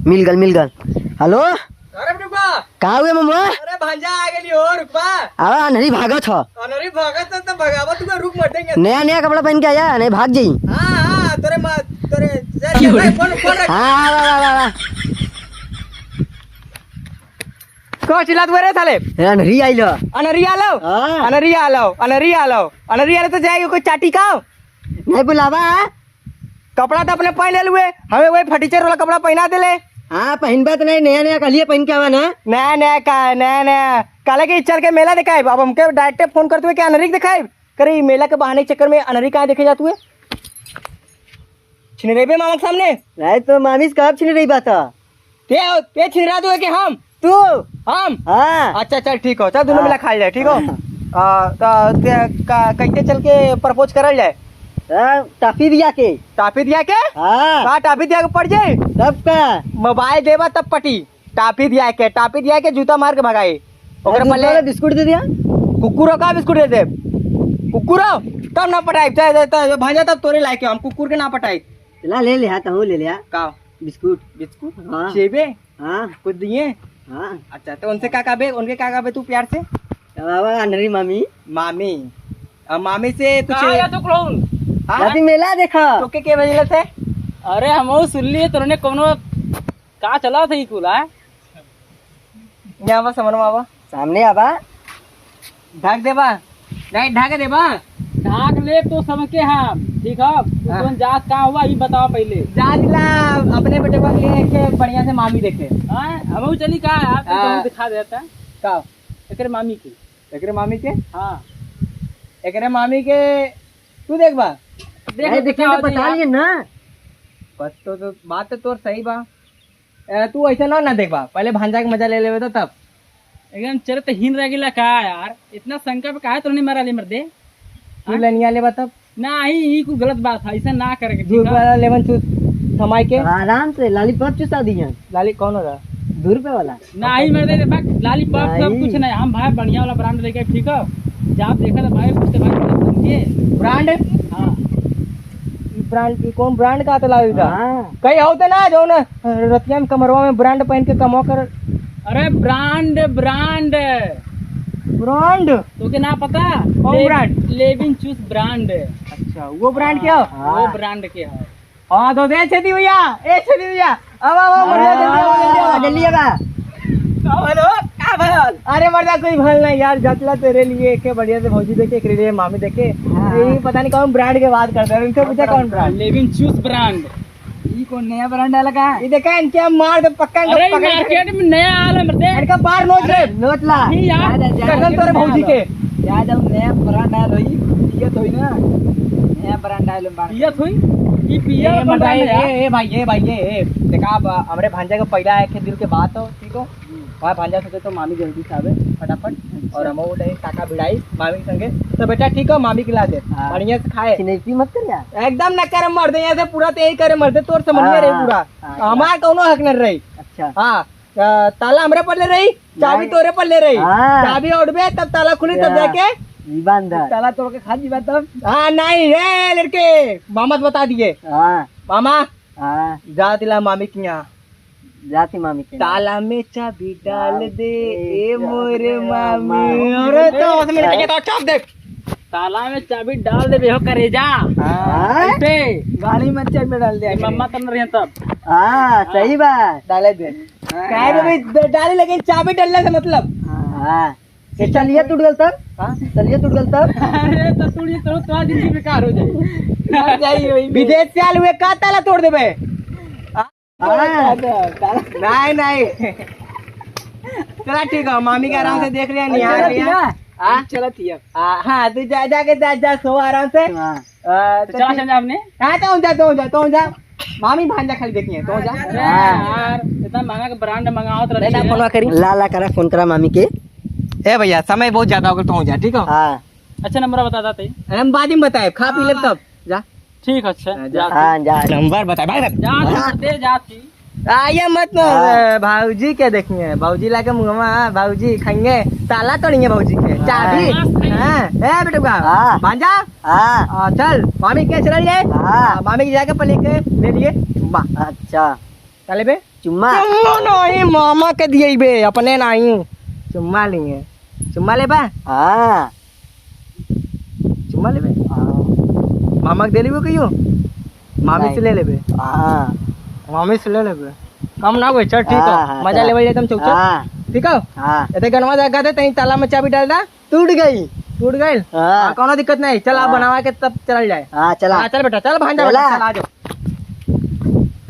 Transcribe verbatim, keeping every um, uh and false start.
मिल गल, मिल गल। हेलो। अरे रुकबा। का हुए ममुआ? अरे भांजा आ गेली हो, रुकबा। अरे अनहरी भागत ह। अनहरी भागत ह त भगावत हुआ, रुक मत देंगे। नया नया कपड़ा पहन के आया, नहीं भाग जाई। हाँ, हाँ, तोरे माँ, तोरे, जा, जा, जा, फोन, फोन रख। हाँ, हाँ, वाह, वाह, वाह, वाह। कौन चिल्लात हुआ रे साले? ए, अनहरी आइल ह। अनहरी आलो। हाँ। अनहरी आलो, अनहरी आलो, अनहरी आलो तो जाएगी कोई चाटी का? नहीं बुलावा। कपड़ा तो अपने पहन ले लुए, हमें वही फटीचर वाला कपड़ा पहना देले। हाँ, पहनबा तो नहीं, नया नया कहलिए पहन के आवा ना। नया नया का, नया नया। काले के चल के मेला दिखाए, अब हमके डायरेक्ट फोन करते हुए क्या अनहरी दिखाए? करे, ई मेला के बहाने के चक्कर में अनहरी कहाँ देखे जात हुए? छिनरेबे मामा के सामने? नहीं तो मामी से कब छिनरेबा था? ते, ते छिनरा दो के हम? तू? हम? हाँ। अच्छा, चल ठीक हो, चल दोनों हाँ। मिला खा ले, ठीक हो? हाँ। आ, तो ते का, कैसे चल के प्रपोज करल जाए? हाँ, टाफी दिया के। टाफी दिया के? हाँ। का टाफी दिया के पड़ जाए? तब का? मोबाइल देबा तब पटी। टाफी दिया के, टाफी दिया के जूता मार के भगाई। ओकरे अरे, पहले दूध वाला बिस्कुट दे दिया। कुकुरो का बिस्कुट दे दे? कुकुरो? तब ना पटाई, ते, ते, ते, भांजा तब तोरे लायक हम कुकुर के ना पटाई। चला ले ले, हाँ, तहूँ ले ले, हाँ। का? बिस्कुट। बिस्कुट? हाँ। सेबे? हाँ। कुछ दिए? हाँ। अच्छा, तो उनसे का कहबे, उनके का कहबे तू प्यार से? बाबा, अनहरी मामी। मामी। आ, मामी से कुछ का या तो clown? हाँ? जाती मेला देखा। तो के, के बजले थे? अरे, हम वो सुन लिए, तोरने कोनो का चला था ई कुल, आ? यहाँ आवा, समन में आवा। सामने आवा। ढाक देबा? नहीं, ढाक देबा? ढाक ले तो सबके हम, ठीक है? तू हाँ। कौन जात का हुआ, ई बताओ पहले। जात ला अपने बेटे को लिए के बढ़िया से मामी देखे। हाँ, हम चली का यार, तू हाँ। तो दिखा देता। का? एकरे मामी के। एकरे मामी के? हाँ। एकरे मामी के तू देखबा? देख नहीं, तो देखे क्या तो हो जाए पटा यार। लिए ना। बस तो, तो बात तो तोर सही बा। ए, तू ऐसे ना, ना देखबा, पहले भांजा के मजा ले लेवे तो तब। एकदम चरित्रहीन रह गेला का यार, इतना शंका पे काहे तोरने मारा ले मर्दे? तू हाँ? लनिया लेबा तब? नहीं, ई कुल गलत बात है, ऐसा ना करे के, दू ठीक है? रुपया वाला लेमन चूस थमाई के। आराम से लॉलीपॉप चुसा दिहन। लाली कौन हो रहा? दू रुपया वाला। नहीं मर्दे, देख, लॉलीपॉप सब नहीं। कुछ नहीं, हम भाई बढ़िया वाला ब्रांड लेके, ठीक है? जब देखा तो भाई, पूछते भाई, समझिए। ब्रांड? हाँ। ई ब्रांड, ई कौन ब्रांड का तो लावे का? हाँ। कहीं होते ना, जो ना, रतिया में कमरवा में ब्रांड पहन के कमवा कर। अरे ब्रांड, ब्रांड। ब्रांड? तोके ना पता? कौन ले-, ब्रांड? लेविन चूस ब्रांड। अच्छा, वो ब्रांड के हो? हाँ, वो ब्रांड के हो। हाँ, तो दे छेदी भैया, ए छेदी भैया, अब, अब, अब, मर्दा, जल्दी आओ, जल्दी आओ। हाँ, जल्दी आवा। का भल हो? का भल? अरे मर्दा, कोई भल नहीं यार, जतला तेरे लिए एक बढ़िया से भौजी देखे, एक लिए मामी देखे। हाँ। ये पता नहीं कौन ब्रांड के बात करते हैं, इनसे पूछा कौन ब्रांड? लेविन चूस ब्रांड। ई कौन नया ब्रांड आला का? ये देखा, इनके हम मार दे पक्का, इनका अरे, पकड़ के मार्केट में नया आला मर्दे। इनका बार नोच रे। नोच ला। नहीं यार, जा, जा, जा, कसम तोरे भौजी के। जा, जा, नया ब्रांड आला होई, पियत होई ना। नया ब्रांड आला, बार पियत होई? ई पिया ए, अपन मर्दा, ब्रांड ए, है। ए, ए, भाई, ए, भाई, ए, ए, देखा, अब हमरे भांजा के पहला एक दिल के बात हो, ठीक हो? हम्म। हमारे भांजा सोचे तो मामी जल्दी से आवे, फटाफट, अच्छा। और हम वो टाइम काका भिड़ाई मामी के संगे। तो बेटा, ठीक हो, मामी के ला दे, हाँ। बढ़िया से खाए। चिनेपी मत कर यार। एकदम न करे मर्दे, यहाँ से पूरा ते ही करे मर्दे, तोर समझिया हाँ, रही हाँ, पूरा। हाँ, हमार कौनो हक न रही। अच्छा। हाँ, अ, ताला हमरे पर ले रही, चाबी नहीं। तोरे पर ले रही। हाँ। चाबी उठबे, तब ताला खुली, तब हाँ। जाके ई बांधा। ताला तोड़ के खा जीबा तब। हाँ, नहीं, ए लड़के, मामा से बता दिए। हाँ। मामा, हाँ। जा तिला मामी के यहाँ। जाती मामी के यहाँ। ताला में चाबी डाल हाँ, दे, ए ए मोरे मामी। मामी। अरे तो उसमें हाँ। लेके तो चाप दे। ताला में चाबी डाल दे, बेहो करेजा। हाँ। ऐसे। गाड़ी में चाबी डाल दे। ये मम्मा तब न रहे तब। हाँ, सही बात। डाले दे। हाँ। काहे रे भाई, ड-, डाले लेकिन चाबी डालने से मतलब। हाँ। ये चलिए टूट गल तब? हाँ? चलिए टूट गल तब? अरे तो टूट गई तो तुम्हारी जिंदगी बेकार हो जाएगी। मर जाइए वही में। विदेश से आलू है, का ताला तोड़ देबे? हाँ। नहीं, नहीं। चला ठीक है, मामी के आराम से देख लिया, निहार चला लिया। ठीक है। हाँ? चला ठीक है। हाँ, हाँ, तू जा, जाके जा, जा, सो आराम से। हाँ। आ, तो चला, ठीक। चल जा हमने। हाँ, तो जा, तो जा, तो जा। मामी भांजा खाली देखिए, तो जा। अरे यार, इतना महंगा के ब्रांड मंगावत रहती है। फोनवा करी। ला, ला, करा, फोन करा मामी के। ए भैया, समय बहुत ज्यादा हो गया, तो जा, ठीक हो? हाँ। अच्छा, नंबर बता देते। अरे, हम बाद में बताए, खा पी ले तब। जा। ठीक, अच्छा, हाँ, जा। जा। हाँ, जा। नंबर बताए, भाई, भाई। जा, हाँ। दे, जा, ठीक। आइए मत न, हाँ। ए, भाऊजी के देखिए, भाऊजी लाके मुँहवा, भाऊजी खाएंगे, ताला तोड़ेंगे भाऊजी के, हाँ। चाबी। हाँ, ए बेटुआ, हाँ। भांजा, हाँ। आ, चल, मामी के चल जाए, हाँ। आ, मामी के जाके पले के ले लिए, वाह। अच्छा। का लेबे? चुम्मा। चुम्मा नहीं, मामा के दिए बे, अपने नहीं। चुम्मा लिए। चुम्मा लेबा? हाँ। चुम्मा लेबे? हाँ। मामा के दे लेबे कहियो? मामी नहीं। से ले लेबे? हाँ। मामी से ले लेबे। कम ना होए, चल ठीक है। हाँ, हाँ, मजा चला। लेवल जाए तुम चौथे। हाँ। ठीक है? हाँ। एते गनवा जगा दे, तहीं ताला में चाबी डाल दा। टूट गई। टूट गई? हाँ। हाँ, कौनो दिक्कत नहीं। चल, आप हाँ। बनावा के तब चल जाए। हाँ, चला। हाँ, चल बेटा, चल भांजा चला। बेटा, चल आ जाओ।